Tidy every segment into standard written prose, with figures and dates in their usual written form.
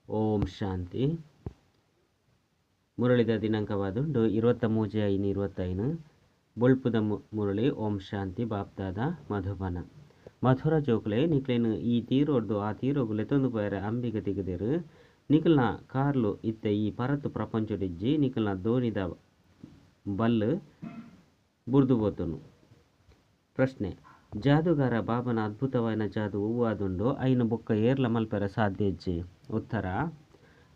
ಓಂ ಶಾಂತಿ. ಮುರಳಿದ ದಿನಾಂಕವಾದುಂಡು 23/5/25. ಬೊಳ್ಪುದ ಮುರಳಿ. ಓಂ ಶಾಂತಿ. ಬಾಪ್ದಾದ ಮಧುಬನ. ಮಧುರ ಜೋಕುಲೆ, ನಿಕ್ಲೆನ್ ಈ ತೀರೋಡ್ದು ಆ ತೀರೋಗು ಲೆತ್ತೊಂದು ಪೋಯರೆ ಅಂಬಿಗ ತಿಗದೇರು. ನಿಕಲ್ನ ಕಾರ್ಲು ಇತ್ತೆ ಈ ಪರತ್ ಪ್ರಪಂಚೊಡಿಜ್ಜಿ. ನಿಕಲ್ನ ದೋಣಿದ ಬಲ್ಲು ಬುರ್ದು ಪೋತುನು. ಪ್ರಶ್ನೆ: ಜಾದುಗಾರ ಬಾಬನ ಅದ್ಭುತವಾಯಿನ ಜಾದು ಒವ್ವಾದುಂಡು ಐನು ಬೊಕ್ಕ ಏರ್ಲ ಮಲ್ಪೆರೆ ಸಾಧ್ಯ ಇಜ್ಜಿ? ಉತ್ತರ: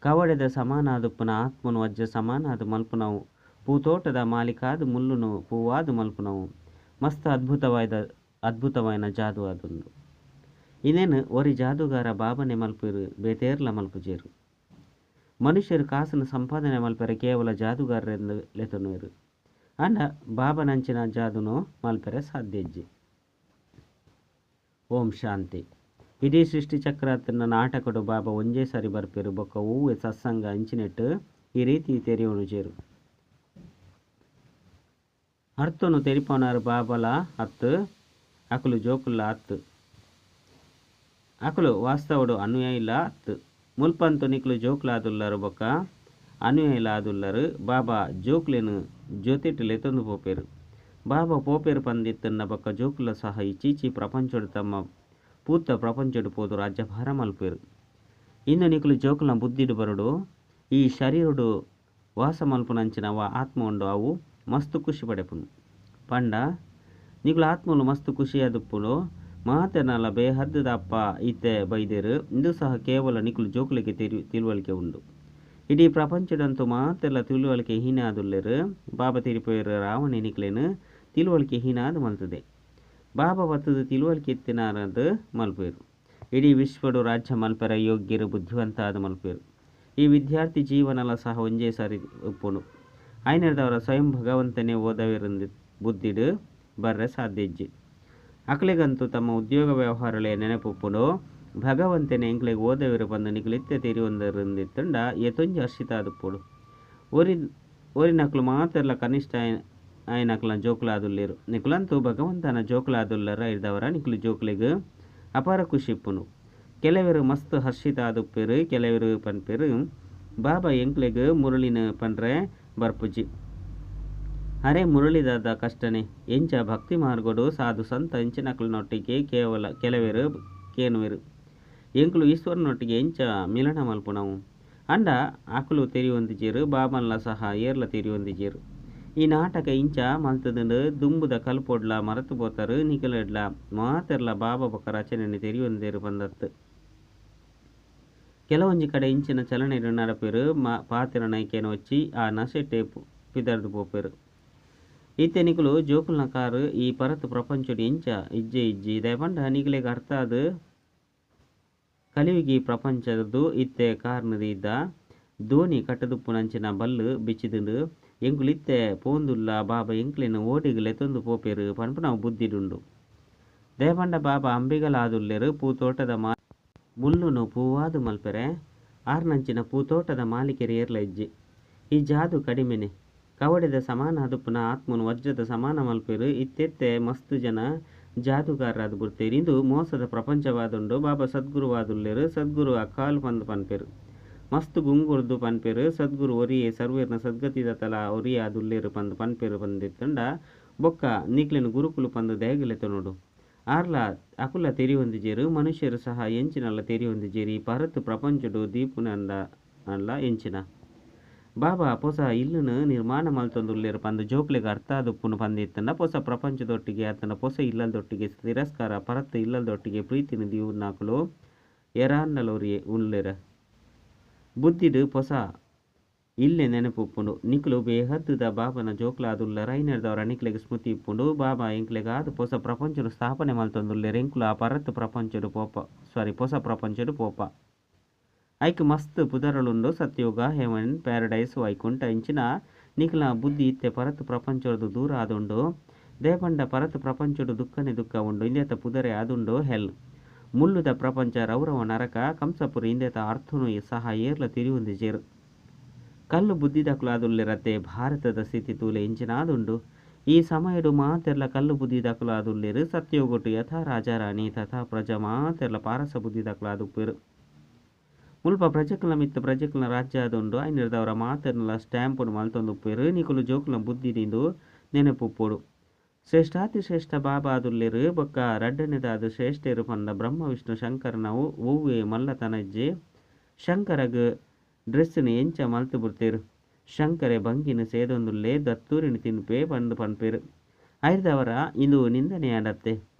ಕವಡೆದ ಸಮಾನಾದುಪ್ಪುನ ಆತ್ಮನು ವಜ್ರ ಸಮಾನಾದ್ ಮಲ್ಪುನವು, ಪೂತೋಟದ ಮಾಲಿಕಾದ್ ಮುಲ್ಲುನು ಪೂವಾದ್ ಮಲ್ಪುನವು ಮಸ್ತ್ ಅದ್ಭುತವಾಯಿನ ಜಾದು ಆದುಂಡು. ಇಂದೆನ್ ಒರಿ ಜಾದುಗಾರ ಬಾಬನೆ ಮಲ್ಪೆರ್, ಬೇತೇರ್ಲ ಮಲ್ಪುಜೆರ್. ಮನುಷ್ಯರು ಕಾಸುನು ಸಂಪಾದನೆ ಮಲ್ಪೆರೆ ಕೇವಲ ಜಾದುಗಾರರೆಂದು ಲೆತೊನುವೆರ್. ಆಂಡ ಬಾಬನಂಚಿನ ಜಾದುನು ಮಲ್ಪೆರೆ ಸಾಧ್ಯ ಇಜ್ಜಿ. ಓಂ ಶಾಂತಿ. ಇಡೀ ಸೃಷ್ಟಿ ಚಕ್ರ ನಾಟಕಡು ಬಾಬಾ ಒಂಜೇ ಸಾರಿ ಬರ್ಪೆರು. ಬೊಕ್ಕ ಒವ್ವೆ ಸತ್ಸಂಗ ಇಂಚಿನೆಟ್ ಈ ರೀತಿ ತೆರಿಯೊನುಜೆರು. ಅರ್ಥನು ತೆರಿಪವನಾರು ಬಾಬಲ ಅತ್ತು, ಅಕುಲು ಜೋಕುಲ್ಲ ಅತ್ತು, ಅಕುಲು ವಾಸ್ತವಡು ಅನುಯಾಯಿಲ ಅತ್ತು. ಮುಲ್ಪಂತು ನಿಕ್ಲು ಜೋಕುಲಾದುಲ್ಲರು ಬೊಕ್ಕ ಅನುಯಾಯಿಲಾದುಲ್ಲರು. ಬಾಬಾ ಜೋಕುಲೆನು ಜೊತೆಟ್ ಲೆತ್ತೊಂದು ಪೋಪೆರು. ಬಾಬಾ ಪೋಪೆರು ಪಂದಿತ್ತುಂಡ ಬೊಕ್ಕ ಜೋಕುಲ ಸಹ ಈ ಚೀಚಿ ಪ್ರಪಂಚೊಡು ತಮ್ಮ ಪೂತ ಪ್ರಪಂಚೊಡು ಪೋದು ರಾಜ್ಯಭಾರ ಮಲ್ಪೆರು. ಇಂದು ನಿಕ್ಲು ಜೋಕುಲ್ನ ಬುದ್ಧಿಡು ಬರಡು. ಈ ಶರೀರಡು ವಾಸ ಮಲ್ಪುನಂಚಿನ ವಾ ಆತ್ಮ ಉಂಡು ಅವು ಮಸ್ತ್ ಖುಷಿ ಪಡೆಪುನು. ಪಂಡ ನಿಕ್ಲು ಆತ್ಮಲು ಮಸ್ತ್ ಖುಷಿಯಾದುಪ್ಪುನು. ಮಾತೆರ್ನಲ ಬೇಹದ್ದುದ ಅಪ್ಪ ಇತ್ತೆ ಬೈದೆರು. ಇಂದು ಸಹ ಕೇವಲ ನಿಕ್ಲು ಜೋಕುಲಿಗೆ ತಿಳುವಳಿಕೆ ಉಂಡು. ಇಡೀ ಪ್ರಪಂಚದಂತೂ ಮಾತೆರ್ಲ ತಿಳುವಳಿಕೆ ಹೀನ ಆದುಲ್ಲೆರು. ಬಾಬಾ ತಿರಿಪೋಯರು ರಾವಣೆ ನಿಕ್ಲೇನು ತಿಳುವಳಿಕೆ ಹೀನಾದ್ ಮಲ್ತದೆ. ಬಾಬಾ ಬತ್ತದ ತಿಳುವಳಿಕೆ ಇತ್ತಿನಾರದು ಮಲ್ಪೇರು. ಇಡೀ ವಿಶ್ವಡು ರಾಜ್ಯ ಮಲ್ಪೆರ ಯೋಗ್ಯರು ಬುದ್ಧಿವಂತ ಆದ ಮಲ್ಪೇರು. ಈ ವಿದ್ಯಾರ್ಥಿ ಜೀವನಲ ಸಹ ಒಂಜೇ ಸಾರಿ ಉಪ್ಪುನು. ಆಯ್ನೆರ್ದವರ ಸ್ವಯಂ ಭಗವಂತನೇ ಓದವಿರಂದು ಬುದ್ಧಿಡು ಬರ್ರೆ ಸಾಧ್ಯ ಇಜ್ಜಿ. ಅಕ್ಲೆಗಂತೂ ತಮ್ಮ ಉದ್ಯೋಗ ವ್ಯವಹಾರಲೇ ನೆನಪುಪ್ಪುಂಡು. ಭಗವಂತನೇ ಎಂಕ್ಲೆಗ್ ಓದವಿರು ಪಂದು ನಿಕ್ಲು ಇತ್ತೆ ತೆರಿಯೊಂದಿರುಂದಿತ್ತುಂಡ ಏತೊಂಜಿ ಹರ್ಷಿತ ಆದುಪ್ಪುಡು. ಒರಿ ಒರಿನಕ್ಲು ಮಾತೆರ್ಲ ಕನಿಷ್ಠ ಆಯ್ನಕ್ಲ ಜೋಕುಲಾದುಲ್ಲೆರು. ನಿಕುಲಂತೂ ಭಗವಂತನ ಜೋಕುಲಾದುಲ್ಲರ. ಇರ್ದವರ ನಿಕ್ಲು ಜೋಕುಲೆಗ್ ಅಪಾರ ಖುಷಿ ಇಪ್ಪುನು. ಕೆಲವರು ಮಸ್ತ್ ಹರ್ಷಿತ ಆದುಪ್ಪೆರು. ಕೆಲವರು ಪನ್ಪೆರು, ಬಾಬಾ ಎಂಕ್ಲೆಗ್ ಮುರಳಿನ ಪನ್ರೆ ಬರ್ಪುಜಿ. ಅರೆ ಮುರಳಿದಾದ ಕಷ್ಟನೆ ಎಂಚ ಭಕ್ತಿ ಮಾರ್ಗಡು ಸಾಧು ಸಂತ ಎಂಚಿನಕ್ಲನೊಟ್ಟಿಗೆ ಕೇವಲ ಕೆಲವರು ಕೇನುವೆರು, ಎಂಕ್ಲು ಈಶ್ವರನೊಟ್ಟಿಗೆ ಎಂಚ ಮಿಲನ ಮಲ್ಪುನವು? ಅಂಡ ಅಕುಲು ತೆರಿಯೊಂದಿಜೆರು, ಬಾಬನ್ಲ ಸಹ ಏರ್ಲ ತೆರಿಯೊಂದಿಜೆರು. ಈ ನಾಟಕ ಇಂಚ ಮಲ್ತದಂಡು ದುಂಬುದ ಕಲ್ಪೊಡ್ಲ ಮರತು ಪೋತರು. ನಿಕಲೆಡ್ಲ ಮಾತೆರ್ಲ ಬಾಬಾ ಬೊಕ್ಕ ರಚನೆಯನ್ನು ತೆರಿಯೊಂದೇರು ಪಂದತ್ತು. ಕೆಲವೊಂಜಿ ಕಡೆ ಇಂಚಿನ ಚಲನೆ ನಡಪೆರು. ಪಾತೆರ ನೈಕೇನ ವಚ್ಚಿ ಆ ನಶೆಟೆ ಪಿದರ್ದು ಪೋಪೆರು. ಇತ್ತೆ ನಿಕುಲು ಜೋಕುಲ್ನ ಕಾರು ಈ ಪರತ್ ಪ್ರಪಂಚೊಡು ಎಂಚ ಇಜ್ಜೆ ಇಜ್ಜಿ. ದಯಪಂಡ ನಿಕಲೆಗ್ ಅರ್ಥ ಅದು ಕಲಿಯುಗಿ ಪ್ರಪಂಚದ್ದು ಇತ್ತೆ ಕಾರ್ನದಿ ಇದ್ದ ದೋಣಿ ಕಟ್ಟದುಪ್ಪುನಂಚಿನ ಬಲ್ಲು ಬಿಚ್ಚಿದುಂಡು. ಎಂಕುಲು ಇತ್ತೆ ಪೋಂದುಲ್ಲ, ಬಾಬಾ ಎಂಕ್ಲೆನ್ ಓಡಿಗ್ ಲೆತ್ತೊಂದು ಪೋಪೆರು ಪನ್ಪುನವು ಬುದ್ಧಿಡುಂಡು. ದಯಪಂಡ ಬಾಬಾ ಅಂಬಿಗಲಾದುಲ್ಲೆರು. ಪೂತೋಟದ ಮುಲ್ಲುನು ಪೂವಾದು ಮಲ್ಪೆರೆ ಆರ್ನಂಚಿನ ಪೂತೋಟದ ಮಾಲೀಕರು ಏರ್ಲ ಇಜ್ಜಿ. ಈ ಜಾದು ಕಡಿಮೆನೆ. ಕವಡೆದ ಸಮಾನ ಆದುಪ್ಪುನ ಆತ್ಮನು ವಜ್ರದ ಸಮಾನ ಮಲ್ಪೆರು. ಇತ್ತೆತ್ತೆ ಮಸ್ತ್ ಜನ ಜಾದುಗಾರರಾದ ಬುಡ್ತೇರು. ಇಂದು ಮೋಸದ ಪ್ರಪಂಚವಾದುಂಡು. ಬಾಬಾ ಸದ್ಗುರುವಾದುಲ್ಲೆರು. ಸದ್ಗುರು ಅಕಾಲ್ ಪಂದ್ ಪನ್ಪೆರು. ಮಸ್ತ್ ಗುಂಗುರ್ದು ಪನ್ಪೆರು. ಸದ್ಗುರು ಒರಿಯೇ ಸರ್ವೇರ್ನ ಸದ್ಗತಿದಾತಲ ಒರಿಯೇ ಆದುಲ್ಲೆರು ಪಂದ್ ಪನ್ಪೆರು. ಪಂದಿತ್ತುಂಡ ಬೊಕ್ಕ ನಿಕ್ಲೆನ್ ಗುರುಕುಲು ಪಂದ್ ದಯಗಲೆತೊನೊಡು. ಆರ್ಲ ಅಕುಲ ತೆರಿಯೊಂದಿಜೆರು. ಮನುಷ್ಯರು ಸಹ ಎಂಚಿನಲ್ಲ ತೆರಿಯೊಂದಿಜೆರು. ಈ ಪರತ್ ಪ್ರಪಂಚಡು ದೀಪುನಂಡ ಅಲ್ಲ ಎಂಚಿನ ಬಾಬಾ ಪೊಸ ಇಲ್ಲುನು ನಿರ್ಮಾಣ ಮಲ್ತೊಂದುಲ್ಲೆರು ಪಂದ್ ಜೋಕ್ಲೆಗ್ ಅರ್ಥ ಆದುಪ್ಪುನು ಪಂದಿತ್ತುಂಡ ಪೊಸ ಪ್ರಪಂಚದೊಟ್ಟಿಗೆ ಅತ್ತಂಡ ಪೊಸ ಇಲ್ಲಲ್ದೊಟ್ಟಿಗೆ ತಿರಸ್ಕಾರ, ಪರತ್ ಇಲ್ಲಲ್ದೊಟ್ಟಿಗೆ ಪ್ರೀತಿನ ದೀವುನಕುಲು ಏರಾಂಡಲೊರಿಯೆ ಉಲ್ಲೆರ. ಬುದ್ಧಿಡು ಪೊಸ ಇಲ್ಲೆ ನೆನಪುಪ್ಪುಂಡು. ನಿಕ್ಲು ಬೇಹದ್ದುದ ಬಾಬನ ಜೋಕ್ಲಾದುಲ್ಲರ. ಐನೆರ್ದವರ ನಿಕ್ಲೆಗ್ ಸ್ಮೃತಿ ಇಪ್ಪುಂಡು. ಬಾಬಾ ಎಂಕ್ಲೆಗಾದ್ ಪೊಸ ಪ್ರಪಂಚನು ಸ್ಥಾಪನೆ ಮಲ್ತೊಂದುಲ್ಲೆರ್. ಎಂಕುಲು ಆ ಪರತ್ ಪ್ರಪಂಚಡು ಪೋಪ, ಸಾರಿ, ಪೊಸ ಪ್ರಪಂಚಡು ಪೋಪ. ಐಕ್ ಮಸ್ತ್ ಪುದರುಲುಂಡು. ಸತ್ಯೋಗ, ಹೆವನ್, ಪ್ಯಾರಡೈಸ್, ವೈಕುಂಠ ಇಂಚಿನ. ನಿಕ್ಲ ಬುದ್ಧಿ ಇತ್ತೆ ಪರತ್ ಪ್ರಪಂಚೊಡ್ದು ದೂರ ಆದುಂಡು. ದಯಪಂಡ ಪರತ್ ಪ್ರಪಂಚೊಡು ದುಃಖನೇ ದುಃಖ ಉಂಡು. ಇಂದೆತ ಪುದರೇ ಆದುಂಡು ಹೆಲ್, ಮುಳ್ಳುದ ಪ್ರಪಂಚ, ರೌರವ ನರಕ, ಕಂಸಪುರಿ. ಇಂದೆತ ಅರ್ಥನು ಸಹ ಏರ್ಲ ತೆರಿಯೊಂದಿಜೆರು. ಕಲ್ಲು ಬುದ್ಧಿದಕುಲಾದುಲ್ಲೆರತ್ತೆ. ಭಾರತದ ಸ್ಥಿತಿ ತೂಲೆ ಇಂಚಿನಾದುಂಡು. ಈ ಸಮಯಡು ಮಾತೆರ್ಲ ಕಲ್ಲು ಬುದ್ಧಿದಕುಲಾದುಲ್ಲೆರು. ಸತ್ಯೋಗಟು ಯಥಾ ರಾಜಾರಾಣಿ ತಥಾ ಪ್ರಜಾ. ಮಾತೆರ್ಲ ಪಾರಸ ಬುದ್ಧಿದಕುಲಾದುಪ್ಪೆರು. ಮುಲ್ಪ ಪ್ರಜೆಕಲ್ನ ಮಿತ್ತ್ ಪ್ರಜೆಕಲ್ನ ರಾಜ್ಯ ಆದುಂಡು. ಐನೆರ್ದಾವರ ಮಾತೆರ್ನಲ ಸ್ಟ್ಯಾಂಪ್ ಮಲ್ತೊಂದುಪ್ಪೆರ್. ನಿಕುಲು ಜೋಕುಲ್ನ ಬುದ್ಧಿ ದಿಂದು ನೆನಪುಪ್ಪೊಡು. ಶ್ರೇಷ್ಠಾತಿ ಶ್ರೇಷ್ಠ ಬಾಬಾ ಆದುಲ್ಲೆರ್. ಬೊಕ್ಕ ರಡ್ಡನೇದಾದ್ ಶ್ರೇಷ್ಠೆರ್ ಪಂಡ ಬ್ರಹ್ಮ ವಿಷ್ಣು ಶಂಕರನವು ಒವ್ವೇ ಮಲ್ಲತನ ಇಜ್ಜಿ. ಶಂಕರಗ್ ಡ್ರೆಸ್ಸ್ ನ್ ಎಂಚ ಮಲ್ತ್ ಬುಡ್ತೆರ್. ಶಂಕರೆ ಬಂಗಿನ್ ಸೇದೊಂದುಲ್ಲೆ ದತ್ತೂರಿನ್ ತಿನ್ಪೆ ಪಂದ್ ಪನ್ಪೆರ್. ಐರ್ದಾವರ ಇಂದು ನಿಂದನೆಯಾಂಡತ್ತೆ.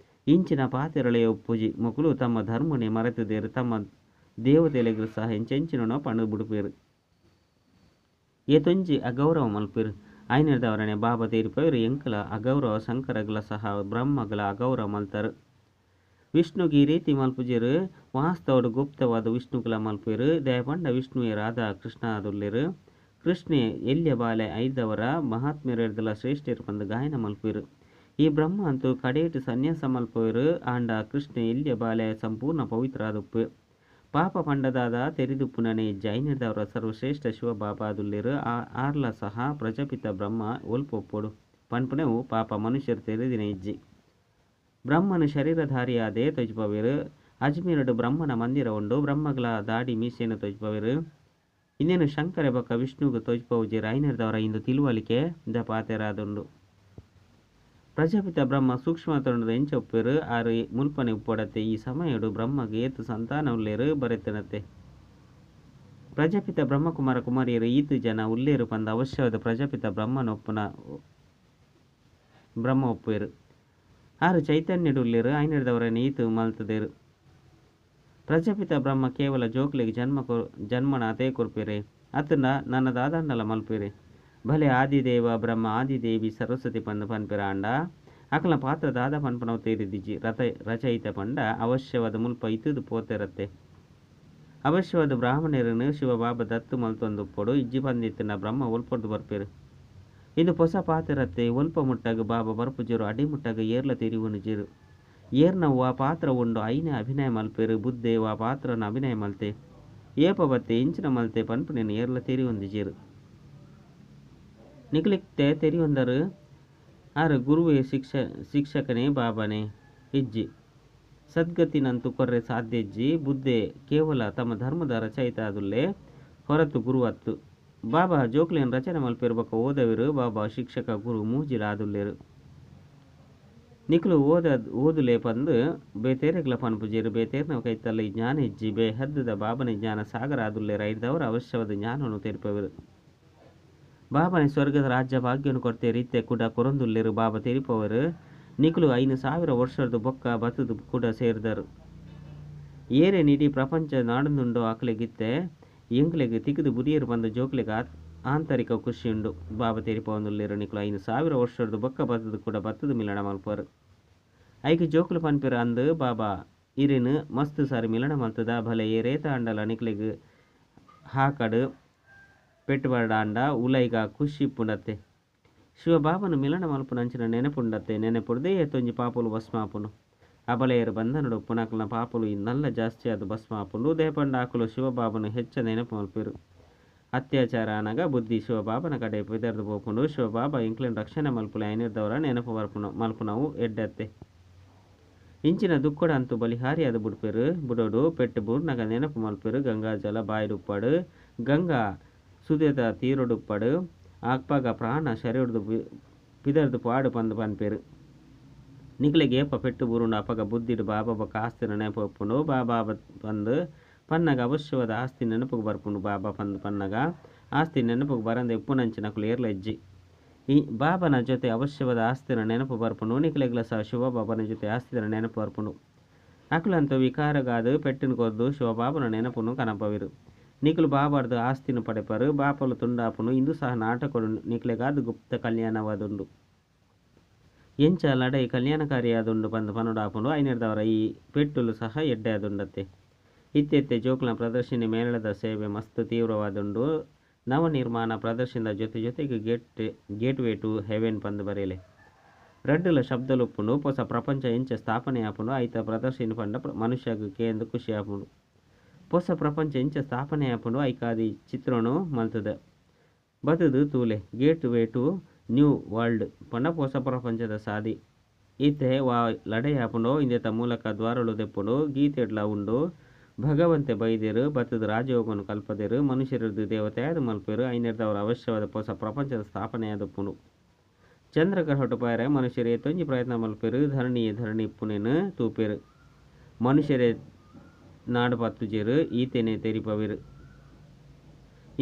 ಇಂಚಿನ ಪಾತೆರಲೇ ಉಪ್ಪುಜಿ. ಮೊಕುಲು ತಮ್ಮ ಧರ್ಮನೇ ಮರೆತುದೆರ್. ತಮ್ಮ ದೇವತೆಲೆಗ್ ಸಹ ಎಂಚೆಂಚಿನನೋ ಪಂದ್ ಬುಡ್ಪೆರ್. ಏತೊಂಜಿ ಅಗೌರವ ಮಲ್ಪೆರ್. ಐನೆರ್ದಾವರನೆ ಬಾಬಾ ತೆರಿಪಾವೆರ್ ಎಂಕುಲ ಅಗೌರವ ಶಂಕರಗ್ಲ ಸಹ ಬ್ರಹ್ಮಗ್ಲ ಅಗೌರವ ಮಲ್ತರ್. ವಿಷ್ಣುಗ್ ಈ ರೀತಿ ಮಲ್ಪುಜೆರ್. ವಾಸ್ತವಡ್ ಗುಪ್ತವಾದ್ ವಿಷ್ಣುಗ್ಲ ಮಲ್ಪುವೆರ್. ದಾಯೆ ಪಂಡ ವಿಷ್ಣುವೇ ರಾಧಾ ಕೃಷ್ಣ ಆದುಲ್ಲೆರ್. ಕೃಷ್ಣೆ ಎಲ್ಯ ಬಾಲೆ ಐರ್ದಾವರ ಮಹಾತ್ಮೆರೆರ್ದಲ ಶ್ರೇಷ್ಠೆರ್ ಪಂದ್ ಗಾಯನ ಮಲ್ಪುವೆರ್. ಈ ಬ್ರಹ್ಮ ಅಂತೂ ಕಡೇಟ್ ಸನ್ಯಾಸ ಮಲ್ಪುವೆರ್. ಆಂಡ ಕೃಷ್ಣೆ ಎಲ್ಯ ಬಾಲೆ ಸಂಪೂರ್ಣ ಪವಿತ್ರ ಆದುಪ್ಪುವೆ. ಪಾಪ ಪಂಡ ದಾದ ತೆರಿದುಪ್ಪುನನೇ ಇಜ್ಜಿ. ಐನೆರ್ದಾವರ ಸರ್ವಶ್ರೇಷ್ಠ ಶಿವ ಬಾಬಾ ಆದುಲ್ಲೆರ್. ಆರ್ಲ ಸಹ ಪ್ರಜಾಪಿತ ಬ್ರಹ್ಮ ಒಲ್ಪ ಉಪ್ಪೊಡು ಪನ್ಪುನವು ಪಾಪ ಮನುಷ್ಯರ್ ತೆರಿದಿನ ಇಜ್ಜಿ. ಬ್ರಹ್ಮನ್ ಶರೀರಧಾರಿಯಾದೇ ತೋಜಿಪಾವೆರ್. ಅಜ್ಮೀರ್ಡ್ ಬ್ರಹ್ಮನ ಮಂದಿರ ಉಂಡು. ಬ್ರಹ್ಮಗ್ಲ ದಾಡಿ ಮೀಸೆನ್ ತೋಜಿಪಾವೆರ್. ಇಂದೆನ್ ಶಂಕರೆ ಬೊಕ್ಕ ವಿಷ್ಣುಗ್ ತೋಜಿಪಾವುಜೆರ್. ಐನೆರ್ದಾವರ ಇಂದು ತಿಳುವಳಿಕೆ ದ ಪಾತೆರ ಆದುಂಡು. ಪ್ರಜಾಪಿತ ಬ್ರಹ್ಮ ಸೂಕ್ಷ್ಮತನೊಡು ಎಂಚ ಉಪ್ಪೆರ್ ಆರ್ ಮುಲ್ಪನೆ ಉಪ್ಪೊಡತ್ತೆ. ಈ ಸಮಯೊಡು ಬ್ರಹ್ಮಗ್ ಏತ್ ಸಂತಾನ ಉಲ್ಲೆರ್ ಬರೆತನತೆ. ಪ್ರಜಾಪಿತ ಬ್ರಹ್ಮಕುಮಾರ ಕುಮಾರಿಯೆರ್ ಈತ್ ಜನ ಉಲ್ಲೆರ್ ಪಂದ್ ಅವಶ್ಯವಾದ್ ಪ್ರಜಾಪಿತ ಬ್ರಹ್ಮನ ಒಪ್ಪುನ ಬ್ರಹ್ಮ ಒಪ್ಪುವೆರ್. ಆರ್ ಚೈತನ್ಯಡ್ ಉಲ್ಲೆರ್. ಐನೆರ್ದಾವರ ಈತ್ ಮಲ್ತುದೆರ್. ಪ್ರಜಾಪಿತ ಬ್ರಹ್ಮ ಕೇವಲ ಜೋಕ್ಲೆಗ್ ಜನ್ಮ ಜನ್ಮನಾಥೇ ಕೊರ್ಪೆರೆ ಅತ್ತ್ಂಡ ನನ ದಾದಾಂಡಲ ಮಲ್ಪುವೆರೆ. ಭಲೆ ಆದಿದೇವ ಬ್ರಹ್ಮ ಆದಿದೇವಿ ಸರಸ್ವತಿ ಪಂದ್ ಪನ್ಪೆರ್ ಆಂಡ ಅಕಲ್ನ ಪಾತ್ರ ದಾದ ಪನ್ಪುನವು ತೆರಿದಿಜಿ. ರಚಯಿತ ಪಂಡ ಅವಶ್ಯವಾದ್ ಮುಲ್ಪ ಇತ್ತುದು ಪೋತೆರತ್ತೆ. ಅವಶ್ಯವಾದ್ ಬ್ರಾಹ್ಮಣೆರೆನ್ ಶಿವಬಾಬಾ ದತ್ತು ಮಲ್ತೊಂದುಪ್ಪೊಡು. ಇಜ್ಜಿ ಪಂದಿತ್ತುಂಡ ಬ್ರಹ್ಮ ಒಲ್ಪೊರ್ದು ಬರ್ಪೆರ್. ಇಂದು ಪೊಸ ಪಾತೆರತ್ತೆ. ಒಲ್ಪ ಮುಟ್ಟಗ್ ಬಾಬಾ ಬರ್ಪುಜೆರೋ ಅಡೆ ಮುಟ್ಟಗ್ ಏರ್ಲ ತೆರಿಯೊನುಜೆರ್. ಏರ್ನ ವಾ ಪಾತ್ರ ಉಂಡು ಐನೇ ಅಭಿನಯ ಮಲ್ಪೆರ್. ಬುದ್ಧೆ ವಾ ಪಾತ್ರನ್ ಅಭಿನಯ ಮಲ್ತೆ. ಏಪ ಬತ್ತೆ ಎಂಚಿನ ಮಲ್ತೆ ಪನ್ಪುನೆನ್ ಏರ್ಲ ತೆರಿಯೊಂದಿಜೆರ್. ನಿಕುಲಿತ್ತೆ ತೆರಿಯೊಂದರು ಆರ್ ಗುರುವೇ ಶಿಕ್ಷಕನೇ ಬಾಬಾನೇ ಇಜ್ಜಿ. ಸದ್ಗತಿನಂತೂ ಕೊರ್ರೆ ಸಾಧ್ಯ ಇಜ್ಜಿ. ಬುದ್ಧೆ ಕೇವಲ ತಮ್ಮ ಧರ್ಮದ ರಚಯಿತ ಆದುಲ್ಲೆ ಹೊರತು ಗುರು ಅತ್ತು. ಬಾಬಾ ಜೋಕ್ಲೆನ್ ರಚನೆ ಮಲ್ಪೆರ್ ಬೊಕ್ಕ ಓದವೆರ್. ಬಾಬಾ ಶಿಕ್ಷಕ ಗುರು ಮೂಜಿಲ ಆದುಲ್ಲೆರ್. ನಿಕುಲು ಓದುಲೆ ಪಂದ್ ಬೇತೆರೆಗ್ಲ ಪನ್ಪುಜೆರ್. ಬೇತೆರ್ನ ಕೈತಲ್ ಈ ಜ್ಞಾನ ಇಜ್ಜಿ. ಬೇಹದ್ದುದ ಬಾಬನೆ ಜ್ಞಾನ ಸಾಗರ ಆದುಲ್ಲೆರ್. ಐರ್ದಾವರ ಅವಶ್ಯವಾದ ಜ್ಞಾನವನ್ನು ತೆರಿಪವೆರ್. ಬಾಬನೆ ಸ್ವರ್ಗದ ರಾಜ್ಯ ಭಾಗ್ಯನು ಕೊರ್ತೆರ್. ಇತ್ತೆ ಕುಡ ಕೊರೊಂದುಲ್ಲೆರ್. ಬಾಬಾ ತೆರಿಪವೆರ್. ನಿಕುಲು 5000 ವರ್ಷರ್ದ್ ಬೊಕ್ಕ ಬತ್ತುದು ಕುಡ ಸೇರ್ದರ್. ಏರೆನ್ ಇಡೀ ಪ್ರಪಂಚ ನಾಡೊಂದುಂಡೋ ಅಕ್ಲೆಗ್ ಇತ್ತೆ ಎಂಕ್ಲೆಗ್ ತಿಕ್ಕುದು ಬುಡಿಯೆರ್ ಪಂದ್ ಜೋಕ್ಲೆಗ್ ಆಂತರಿಕ ಖುಷಿ ಉಂಡು. ಬಾಬಾ ತೆರಿಪಾವೊಂದುಲ್ಲೆರ್. ನಿಕುಲು 5000 ವರ್ಷರ್ದ್ ಬೊಕ್ಕ ಬತ್ತುದು ಕೂಡ ಬತ್ತುದು ಮಿಲನ ಮಲ್ಪುವರ್. ಐಕ್ ಜೋಕುಲು ಪನ್ಪೆರ್ ಅಂದ್ ಬಾಬಾ ಇರೆನ್ ಮಸ್ತ್ ಸಾರಿ ಮಿಲನ ಮಲ್ತುದ ಭಲೆ ಏರೇತ ಆಂಡಲ ನಿಕ್ಲೆಗ್ ಹಾಕಡ್ ಪೆಟ್ಟ್ ಪಾಡಾಂಡ ಉಲೈಗ ಖುಷಿ ಇಪ್ಪುಂಡತ್ತೆ. ಶಿವ ಬಾಬನ ಮಿಲನ ಮಲ್ಪುನಂಚಿನ ನೆನಪುಂಡತ್ತೆ. ನೆನಪುಡ್ದೇ ಏತೊಂಜಿ ಪಾಪೊಲು ಭಸ್ಮ ಆಪುಂಡು. ಅಬಲೆಯರ್ ಬಂಧನಡು ಉಪ್ಪುನಕಲ್ನ ಪಾಪೊಲು ನಲ್ಲ ಜಾಸ್ತಿ ಆದ್ ಭಸ್ಮ ಆಪುಂಡು. ದಾಯೆ ಪಂಡ ಅಕುಲು ಶಿವಬಾಬನ ಹೆಚ್ಚ ನೆನಪು ಮಲ್ಪೆರ್. ಅತ್ಯಾಚಾರ ಆನಗ ಬುದ್ಧಿ ಶಿವಬಾಬನ ಕಡೆ ಪಿದರ್ದು ಪೋಪುಂಡು. ಶಿವಬಾಬಾ ಎಂಕ್ಲೆನ್ ರಕ್ಷಣೆ ಮಲ್ಪುಲೆ ಐನೆರ್ದವರ ನೆನಪು ಮಲ್ಪುನವು ಎಡ್ಡತ್ತೆ. ಇಂಚಿನ ದುಃಖಡ ಅಂತೂ ಬಲಿಹಾರಿಯಾದ್ ಬುಡ್ಪೆರ್. ಬುಡೋಡು ಪೆಟ್ಟು ಬೂರ್ನಗ ನೆನಪು ಮಲ್ಪೆರ್. ಗಂಗಾ ಜಲ ಬಾಯಿಡುಪ್ಪಡು, ಗಂಗಾ ಸುದೆತ ತೀರೊಡುಪ್ಪಡು, ಅಪಗ ಪ್ರಾಣ ಶರೀರಡ್ದು ಪಿದರ್ದು ಪಾಡು ಪಂದ್ ಪನ್ಪೆರ್. ನಿಕ್ಲೆಗ್ ಏಪ ಪೆಟ್ಟು ಬೂರುಂಡು ಅಪಗ ಬುದ್ಧಿಡ್ ಬಾಬಾ ಬೊಕ್ಕ ಆಸ್ತಿನ ನೆನಪು ಉಪ್ಪುಂಡು. ಬಾಬಾ ಪಂದ್ ಪನ್ನಗ ಅವಶ್ಯವಾದ ಆಸ್ತಿ ನೆನಪುಗು ಬರ್ಪುಂಡು. ಬಾಬಾ ಪಂದ್ ಪನ್ನಗ ಆಸ್ತಿ ನೆನಪುಗು ಬರಂದೆ ಉಪ್ಪುನಂಚಿನಕುಲು ಏರ್ಲ ಇಜ್ಜಿ. ಈ ಬಾಬನ ಜೊತೆ ಅವಶ್ಯವಾದ ಆಸ್ತಿನ ನೆನಪು ಬರ್ಪುಂಡು. ನಿಕ್ಲೆಗ್ಲ ಸಹ ಶಿವಬಾಬನ ಜೊತೆ ಆಸ್ತಿನ ನೆನಪು ಬರ್ಪುಂಡು. ಅಕುಲಂತೂ ವಿಕಾರಗಾದ್ ಪೆಟ್ಟಿನ ಕೊರ್ದು ಶಿವಬಾಬನ ನೆನಪುನು ಕನಪವೆರ್. ನಿಕುಲು ಬಾಬಾರ್ದು ಆಸ್ತಿನ ಪಡೆಪರು. ಬಾಪಲು ತುಂಡಾಪುನು. ಇಂದು ಸಹ ನಾಟಕಡು ನಿಕ್ಲೆಗಾದ್ ಗುಪ್ತ ಕಲ್ಯಾಣವಾದುಂಡು. ಎಂಚ ಲಡೈ ಕಲ್ಯಾಣಕಾರಿಯಾದುಂಡು ಪಂದ್ ಪನೊಡಾಪುಂಡು. ಐನೆರ್ದಾವರ ಈ ಪೆಟ್ಟುಲು ಸಹ ಎಡ್ಡೆ ಆದುಂಡತ್ತೆ. ಇತ್ತೆ ಇತ್ತೆ ಜೋಕ್ಲೆನ ಪ್ರದರ್ಶಿನಿ ಮೇಳದ ಸೇವೆ ಮಸ್ತ್ ತೀವ್ರವಾದುಂಡು. ನವನಿರ್ಮಾಣ ಪ್ರದರ್ಶನದ ಜೊತೆ ಜೊತೆಗೆ ಗೇಟ್ ವೇ ಟು ಹೆವೆನ್ ಪಂದ್ ಬರೆಲೆ. ರಡ್ಡುಲ ಶಬ್ದಲು ಉಪ್ಪುಂಡು. ಪೊಸ ಪ್ರಪಂಚ ಎಂಚ ಸ್ಥಾಪನೆ ಆಪುಂಡು ಐತ ಪ್ರದರ್ಶಿನಿ ಪಂಡ ಮನುಷ್ಯಗ್ ಕೇಂದ್ ಖುಷಿ ಆಪುಂಡು. ಪೊಸ ಪ್ರಪಂಚ ಎಂಚ ಸ್ಥಾಪನೆ ಆಪುಂಡು ಐಕಾದಿ ಚಿತ್ರನು ಮಲ್ತುದ ಬತ್ತುದು ತೂಲೆ. Gate way to new world ಪಂಡ ಪೊಸ ಪ್ರಪಂಚದ ಸಾದಿ. ಇತ್ತೆ ವಾ ಲಡೈ ಆಪುಂಡು ಇಂದೆತ ಮೂಲಕ ದ್ವಾರಲು ದೆಪ್ಪುಂಡು. ಗೀತೆಡ್ಲ ಉಂಡು. ಭಗವಂತೆ ಬೈದೆರ್ ಬತ್ತುದು ರಾಜಯೋಗನು ಕಲ್ಪದೆರ್. ಮನುಷ್ಯರದು ದೇವತೆಯಾದ್ ಮಲ್ಪೆರ್. ಐನೆರ್ದವರ ಅವಶ್ಯವಾದ ಪೊಸ ಪ್ರಪಂಚದ ಸ್ಥಾಪನೆಯಾದುಪ್ಪುಂಡು. ಚಂದ್ರಗ್ರಹೊಟು ಪೋಯೆರೆ ಮನುಷ್ಯರು ಏತೊಂಜಿ ಪ್ರಯತ್ನ ಮಲ್ಪೆರ್. ಧರಣಿಯೇ ಧರಣಿ ಇಪ್ಪುನೇನು ತೂಪೆರ್. ಮನುಷ್ಯರೇ ನಾಡು ಪತ್ತುಜೆರ್ ಈತೆನೆ ತೆರಿಪವೆರ್.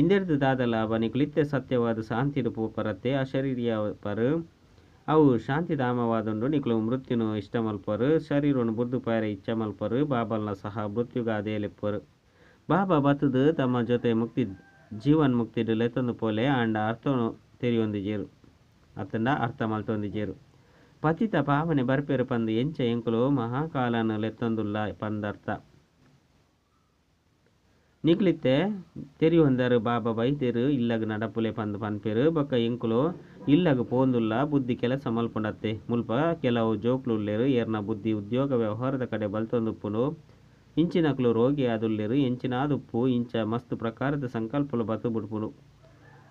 ಇಂದೆರ್ದ್ ದಾದ ಲಾಭ ನಿಕುಲು ಇತ್ತೆ ಸತ್ಯವಾದ ಶಾಂತಿಡ್ ಪೋಪರತ್ತೆ ಅಶರೀರಿಯ ಪರ್ ಅವು ಶಾಂತಿಧಾಮವಾದುಂಡು. ನಿಕುಲು ಮೃತ್ಯುನು ಇಷ್ಟ ಮಲ್ಪರು ಶರೀರನು ಬುರ್ದು ಪೋಯೆರೆ ಇಚ್ಛೆ ಮಲ್ಪರು. ಬಾಬಲ್ನ ಸಹ ಮೃತ್ಯುಗಾದೇ ಲೆಪ್ಪರು. ಬಾಬಾ ಬತ್ತುದು ತಮ್ಮ ಜೊತೆ ಮುಕ್ತಿ ಜೀವನ್ ಮುಕ್ತಿಡ್ ಲೆತ್ತೊಂದು ಪೋಲೆ ಆಂಡ ಅರ್ಥನು ತೆರಿಯೊಂದಿಜೆರ್ ಅತ್ತಂಡ ಅರ್ಥ ಮಲ್ತೊಂದಿಜೆರ್. ಪತಿತ ಪಾವನೆ ಬರ್ಪೆರ್ ಪಂದ್ ಎಂಚ ಎಂಕುಲು ಮಹಾಕಾಲನು ಲೆತ್ತೊಂದುಲ್ಲ ಪಂದರ್ಥ. ನಿಕುಲಿತ್ತೆ ತೆರಿಯೊಂದರ್ ಬಾಬಾ ಬೈದೆರ್ ಇಲ್ಲಗ್ ನಡಪುಲೆ ಪಂದ್ ಪನ್ಪೆರ್. ಬೊಕ್ಕ ಎಂಕುಲು ಇಲ್ಲಗ್ ಪೋಂದುಲ್ಲ ಬುದ್ಧಿ ಕೆಲಸ ಮಲ್ಪುಂಡತ್ತೆ. ಮುಲ್ಪ ಕೆಲವು ಜೋಕ್ಲುಲ್ಲೆರ್ ಏರ್ನ ಬುದ್ಧಿ ಉದ್ಯೋಗ ವ್ಯವಹಾರದ ಕಡೆ ಬಲ್ತೊಂದುಪ್ಪುಂಡು. ಇಂಚಿನಕುಲು ರೋಗಿ ಆದುಲ್ಲೆರ್ ಎಂಚಿನಾದುಪ್ಪು ಇಂಚ ಮಸ್ತ್ ಪ್ರಕಾರದ ಸಂಕಲ್ಪಲು ಬತ್ತು ಬುಡ್ಪುಂಡು.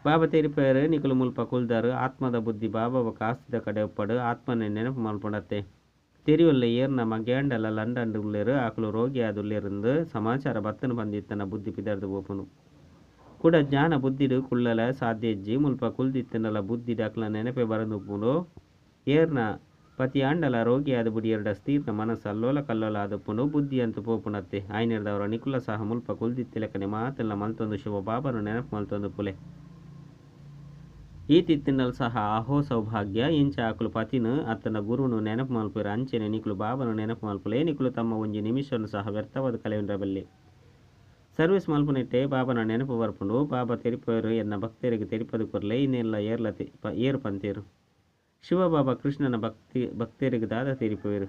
ಬಾಬಾ ತೆರಿಪೆರ್ ನಿಕುಲು ಮುಲ್ಪ ಕುಲ್ದಾರ್ ಆತ್ಮದ ಬುದ್ಧಿ ಬಾಬಾ ಬೊಕ್ಕ ಆಸ್ತಿದ ಕಡೆ ಉಪ್ಪಡು ಆತ್ಮನೆ ನೆನಪು ಮಲ್ಪುಂಡತ್ತೆ. ತೆರಿಯೊಲ್ಲೆ ಏರ್ನ ಮಗ್ಯಾಂಡಲ ಲಂಡನ್ ಉಲ್ಲೆರ್ ಅಕುಲು ರೋಗಿ ಆದುಲ್ಲೆರ್ಂದ್ ಸಮಾಚಾರ ಬತ್ತನ ಬಂದಿತ್ತನ ಬುದ್ಧಿ ಪಿದರ್ದು ಪೋಪುಂಡು. ಕುಡ ಜ್ಞಾನ ಬುದ್ಧಿಡ್ ಕುಳ್ಳಲ ಸಾಧ್ಯ ಇಜ್ಜಿ. ಮುಲ್ಪ ಕುಲ್ದಿತ್ತನಲ ಬುದ್ಧಿಡ್ ಅಕ್ಲ ನೆನಪೆ ಬರಂದುಪ್ಪುಂಡು. ಏರ್ನ ಪತಿಯಾಂಡಲ ರೋಗಿಯಾದ ಬುಡಿಯೆರಡ ಸ್ಥಿರ ಮನಸ್ಸು ಅಲ್ಲೋಲ ಕಲ್ಲೋಲ ಆದುಪ್ಪುಂಡು. ಬುದ್ಧಿ ಅಂತೂ ಪೋಪುಂಡತ್ತೆ. ಆಯ್ನೆರ್ದವರ ನಿಕುಲ ಸಹ ಮುಲ್ಪ ಕುಲ್ದಿತ್ತಿಲಕನೆ ಮಾತೆಲ್ಲ ಮಲ್ತೊಂದು ಶಿವ ಬಾಬಾನು ನೆನಪು ಮಲ್ತೊಂದು ಪುಲೆ. ಈ ತಿತ್ತಿನಲ್ ಸಹ ಅಹೋ ಸೌಭಾಗ್ಯ ಇಂಚ ಅಕುಲು ಪತಿನ ಅತ್ತನ ಗುರುನು ನೆನಪು ಮಲ್ಪೆರ್. ಅಂಚೆನೆ ನಿಕುಲು ಬಾಬಾನು ನೆನಪು ಮಲ್ಪುಲೆ. ನಿಕುಲು ತಮ್ಮ ಒಂಜಿ ನಿಮಿಷವನ್ನು ಸಹ ವ್ಯರ್ಥವಾದ ಕಲೆಯುಂಡ್ರ ಬಲ್ಲಿ. ಸರ್ವಿಸ್ ಮಲ್ಪುನೆಟ್ಟೆ ಬಾಬಾನ ನೆನಪು ಬರ್ಪುಂಡು. ಬಾಬಾ ತೆರಿಪೆರ್ ಎನ್ನ ಭಕ್ತರಿಗೆ ತೆರಿಪದು ಕೊರ್ಲೆ ಇನ್ನೆಲ್ಲ ಏರ್ಲ ಏರ್ ಪಂತೇರು. ಶಿವಬಾಬಾ ಕೃಷ್ಣನ ಭಕ್ತಿ ಭಕ್ತರಿಗೆ ದಾದ ತೆರಿಪೆರ್.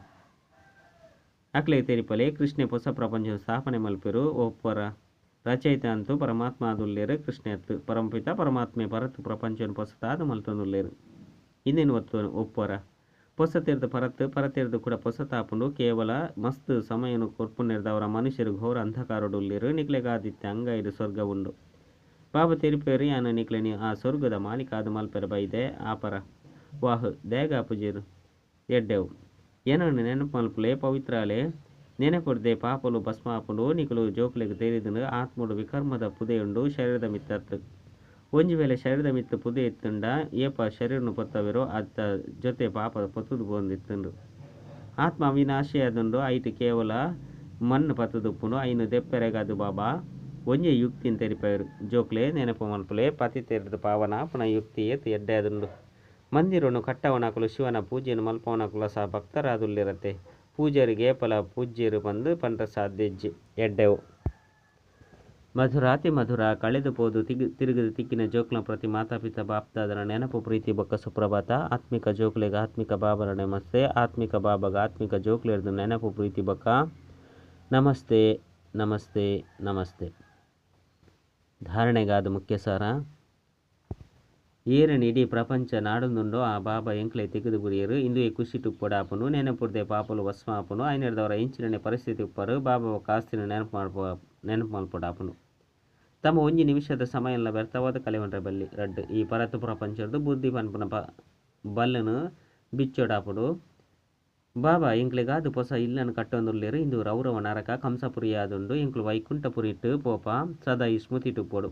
ಅಕ್ಲೆ ತೆರಿಪಲೆ ಕೃಷ್ಣೆ ಹೊಸ ಪ್ರಪಂಚ ಸ್ಥಾಪನೆ ಮಲ್ಪೆರು. ಒಪ್ಪರ ರಚಯಿತ ಅಂತೂ ಪರಮಾತ್ಮ ಆದುಲ್ಲೇರು ಕೃಷ್ಣೆ ಅತ್ತು. ಪರಮಪಿತ ಪರಮಾತ್ಮೆ ಪರತ್ ಪ್ರಪಂಚವನ್ನು ಪೊಸತಾದ ಮಲ್ತೊಂದುಲ್ಲೇರು. ಇಂದೇನು ಒತ್ತು ಒಪ್ಪರ ಪೊಸತಿರ್ದು ಪರತ್ ಪರತಿರ್ದು ಕೂಡ ಪೊಸತಾಪುಂಡು. ಕೇವಲ ಮಸ್ತ್ ಸಮಯನು ಕೊರ್ಪುನೆರ್ದವರ ಮನುಷ್ಯರು ಘೋರ ಅಂಧಕಾರಡುಲ್ಲೇರು. ನಿಕ್ಲೆಗಾದಿತ್ಯ ಅಂಗೈಡ್ ಸ್ವರ್ಗ ಉಂಡು. ಬಾಬಾ ತೆರಿಪೇರು ಯಾನು ನಿಕ್ಲೆನಿ ಆ ಸ್ವರ್ಗದ ಮಾಲೀಕ ಆದ್ ಮಲ್ಪೆರೆ ಬೈದೆ ಆಪರ ವಾಹ್ ದೇಗ ಪೂಜೆರು ಎಡ್ಡೆವು. ಏನನ್ನು ನೆನಪು ಮಲ್ಪುಲೆ ಪವಿತ್ರಾಲೆ ನೆನಪುಡ್ದೆ ಪಾಪಲು ಭಸ್ಮ ಆಪುಂಡು. ನಿಕುಲು ಜೋಕುಲೆಗ್ ತೆರಿದುಂಡು ಆತ್ಮಡು ವಿಕರ್ಮದ ಪುದೆಯುಂಡು ಶರೀರದ ಮಿತ್ತತ್ತು. ಒಂಜಿ ವೇಳೆ ಶರೀರದ ಮಿತ್ತು ಪುದೆ ಇತ್ತುಂಡ ಏಪ ಶರೀರನು ಪೊತ್ತವೆರೋ ಅತ್ತ ಜೊತೆ ಪಾಪ ಪೊತ್ತುದು ಪೋಂದಿತ್ತುಂಡು. ಆತ್ಮ ಅವಿನಾಶಿಯಾದುಂಡು. ಐಟ್ ಕೇವಲ ಮಣ್ಣು ಪತ್ತುದುಪ್ಪುಂಡು. ಐನು ದೆಪ್ಪೆರೆಗಾದು ಬಾಬಾ ಒಂಜೇ ಯುಕ್ತಿನ್ ತೆರಿಪೆರು. ಜೋಕ್ಲೆ ನೆನಪು ಮಲ್ಪುಲೆ ಪತಿ ತೆರೆದು ಪಾವನ ಪುನ ಯುಕ್ತಿ ಏತ್ ಎಡ್ಡೆ ಆದುಂಡು. ಮಂದಿರನು ಕಟ್ಟವನಕುಲು ಶಿವನ ಪೂಜೆಯನ್ನು ಮಲ್ಪವನಕುಲ ಸಹ ಭಕ್ತರಾದುಲ್ಲೆರತ್ತೆ. ಪೂಜಾರಿಗೆ ಏಪಲ ಪೂಜ್ಯರು ಪಂದು ಪಂಡ ಸಾಧ್ಯ ಇಜ್ಜಿ ಎಡ್ಡೆವು. ಮಧುರಾತಿ ಮಧುರ ಕಳೆದು ಪೋದು ತಿರುಗದು ತಿಕ್ಕಿನ ಜೋಕ್ಲ ಪ್ರತಿ ಮಾತಾಪಿತ ಬಾಪ್ದಾದನ ನೆನಪು ಪ್ರೀತಿ ಬೊಕ್ಕ ಸುಪ್ರಭಾತ. ಆತ್ಮಿಕ ಜೋಕ್ಲೆಗ್ ಆತ್ಮಿಕ ಬಾಬನ ನಮಸ್ತೆ. ಆತ್ಮಿಕ ಬಾಬಾಗ ಆತ್ಮಿಕ ಜೋಕ್ಲೆರ್ದು ನೆನಪು ಪ್ರೀತಿ ಬೊಕ್ಕ ನಮಸ್ತೆ ನಮಸ್ತೆ ನಮಸ್ತೆ. ಧಾರಣೆಗಾದ ಮುಖ್ಯ ಸಾರ. ಏರನ್ ಇಡೀ ಪ್ರಪಂಚ ನಾಡೊಂದುಂಡೋ ಆ ಬಾಬಾ ಎಂಕ್ಲೆ ತಿಕ್ಕುದು ಬುಡಿಯರು. ಇಂದುವೆ ಖುಷಿ ತುಪ್ಪೊಡಾಪುಂಡು. ನೆನಪುಡ್ದೆ ಪಾಪಲು ಭಸ್ಮ ಆಪುಂಡು. ಐನೆರ್ದವರ ಇಂಚಿನನೆ ಪರಿಸ್ಥಿತಿ ಉಪ್ಪರು ಬಾಬಾ ಕಾಸ್ತಿನ ನೆನಪು ಮಲ್ಪೊಡಾಪುಂಡು. ತಮ್ಮ ಒಂಜಿ ನಿಮಿಷದ ಸಮಯಲ್ಲ ವ್ಯರ್ಥವಾದ ಕಲೆವಂಡ್ರೆ ಬಲ್ಲಿ. ರಡ್ಡ್ ಈ ಪರತ್ ಪ್ರಪಂಚದ ಬುದ್ಧಿ ಪನ್ಪುನ ಬಲ್ಲನು ಬಿಚ್ಚೊಡಾಪುಂಡು. ಬಾಬಾ ಎಂಕ್ಲೆಗಾದ್ ಪೊಸ ಇಲ್ಲನ್ ಕಟ್ಟೊಂದುಲ್ಲೆರ್. ಇಂದು ರೌರವ ನರಕ ಕಂಸಪುರಿ ಆದುಂಡು. ಎಂಕ್ಲು ವೈಕುಂಠಪುರಿಟ್ ಪೋಪ ಸದಾ ಈ ಸ್ಮೃತಿ ತುಪ್ಪೊಡು.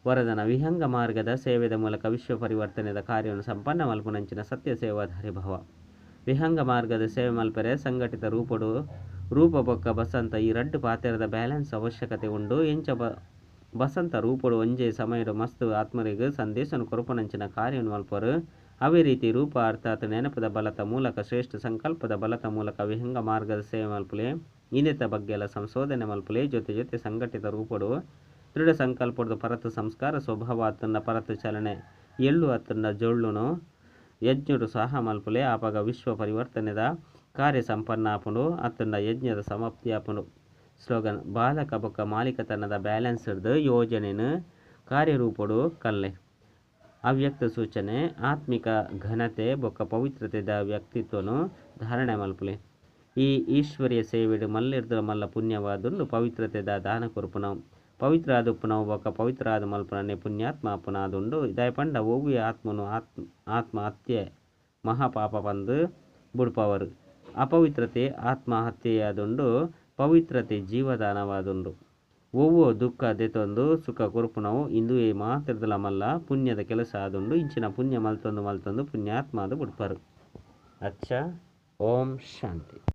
ವರದನ ವಿಹಂಗ ಮಾರ್ಗದ ಸೇವೆದ ಮೂಲಕ ವಿಶ್ವ ಪರಿವರ್ತನೆದ ಕಾರ್ಯವನ್ನು ಸಂಪನ್ನ ಮಲ್ಪುನಂಚಿನ ಸತ್ಯ ಸೇವಾಧಾರಿ ಭವ. ವಿಹಂಗ ಮಾರ್ಗದ ಸೇವೆ ಮಲ್ಪೆರೆ ಸಂಘಟಿತ ರೂಪಡು ರೂಪ ಬೊಕ್ಕ ಬಸಂತ ಈ ರಡ್ಡ್ ಪಾತೆರದ ಬ್ಯಾಲೆನ್ಸ್ ಅವಶ್ಯಕತೆ ಉಂಡು. ಎಂಚ ಬಸಂತ ರೂಪಡು ಒಂಜೇ ಸಮಯಡ್ ಮಸ್ತ್ ಆತ್ಮರಿಗ್ ಸಂದೇಶನ ಕೊರಪುನಂಚಿನ ಕಾರ್ಯವನ್ನು ಮಲ್ಪರು. ಅವೇ ರೀತಿ ರೂಪ ಅರ್ಥಾತ್ ನೆನಪದ ಬಲತ ಮೂಲಕ ಶ್ರೇಷ್ಠ ಸಂಕಲ್ಪದ ಬಲತ ಮೂಲಕ ವಿಹಂಗ ಮಾರ್ಗದ ಸೇವೆ ಮಲ್ಪುಲೆ. ಇನ್ನಿತ ಬಗ್ಗೆ ಎಲ್ಲ ಸಂಶೋಧನೆ ಮಲ್ಪುಲೆ. ಜೊತೆ ಜೊತೆ ಸಂಘಟಿತ ರೂಪಡು ದೃಢ ಸಂಕಲ್ಪದ ಪರತ್ ಸಂಸ್ಕಾರ ಸ್ವಭಾವ ಅತ್ತಂಡ ಪರತ್ ಚಲನೆ ಎಳ್ಳು ಅತ್ತಂಡ ಜೊಳ್ಳುನು ಯಜ್ಞಡು ಸಹ ಮಲ್ಪುಲೆ. ಆಪಗ ವಿಶ್ವ ಪರಿವರ್ತನೆದ ಕಾರ್ಯ ಸಂಪನ್ನ ಆಪುಂಡು ಅತ್ತಂಡ ಯಜ್ಞದ ಸಮಾಪ್ತಿ ಆಪುಂಡು. ಸ್ಲೋಗನ್ ಬಾಲಕ ಬೊಕ್ಕ ಮಾಲೀಕತನದ ಬ್ಯಾಲೆನ್ಸ್ಡ್ ಯೋಜನೆನು ಕಾರ್ಯರೂಪಡು ಕಲ್ಲೆ. ಅವ್ಯಕ್ತ ಸೂಚನೆ ಆತ್ಮಿಕ ಘನತೆ ಬೊಕ್ಕ ಪವಿತ್ರತೆದ ವ್ಯಕ್ತಿತ್ವನು ಧಾರಣೆ ಮಲ್ಪುಲೆ. ಈ ಈಶ್ವರ್ಯ ಸೇವೆಡು ಮಲ್ಲೆರ್ದ ಮಲ್ಲ ಪುಣ್ಯವಾದುಂಡು. ಪವಿತ್ರತೆದ ದಾನ ಕೊರ್ಪುನವು ಪವಿತ್ರ ಆದುಪ್ಪುನವು ಬೊಕ್ಕ ಪವಿತ್ರ ಆದ ಮಲ್ಪುನನೆ ಪುಣ್ಯಾತ್ಮ ಆಪುನಾದುಂಡು. ದಯಪಂಡ ಒವ್ವೆ ಆತ್ಮನು ಆತ್ಮಹತ್ಯೆ ಮಹಾಪಾಪ ಪಂದು ಬುಡ್ಪವರು. ಅಪವಿತ್ರತೆ ಆತ್ಮಹತ್ಯೆಯಾದುಂಡು. ಪವಿತ್ರತೆ ಜೀವದಾನವಾದುಂಡು. ಒವ್ವು ದುಃಖ ದೆತೊಂದು ಸುಖ ಕೊರ್ಪುನವು ಇಂದುವೇ ಮಾತೆರ್ದಲ ಮಲ್ಲ ಪುಣ್ಯದ ಕೆಲಸ ಆದುಂಡು. ಇಂಚಿನ ಪುಣ್ಯ ಮಲ್ತೊಂದು ಮಲ್ತೊಂದು ಪುಣ್ಯಾತ್ಮ ಆದ್ ಬುಡ್ಪರ್. ಅಚ್ಚ, ಓಂ ಶಾಂತಿ.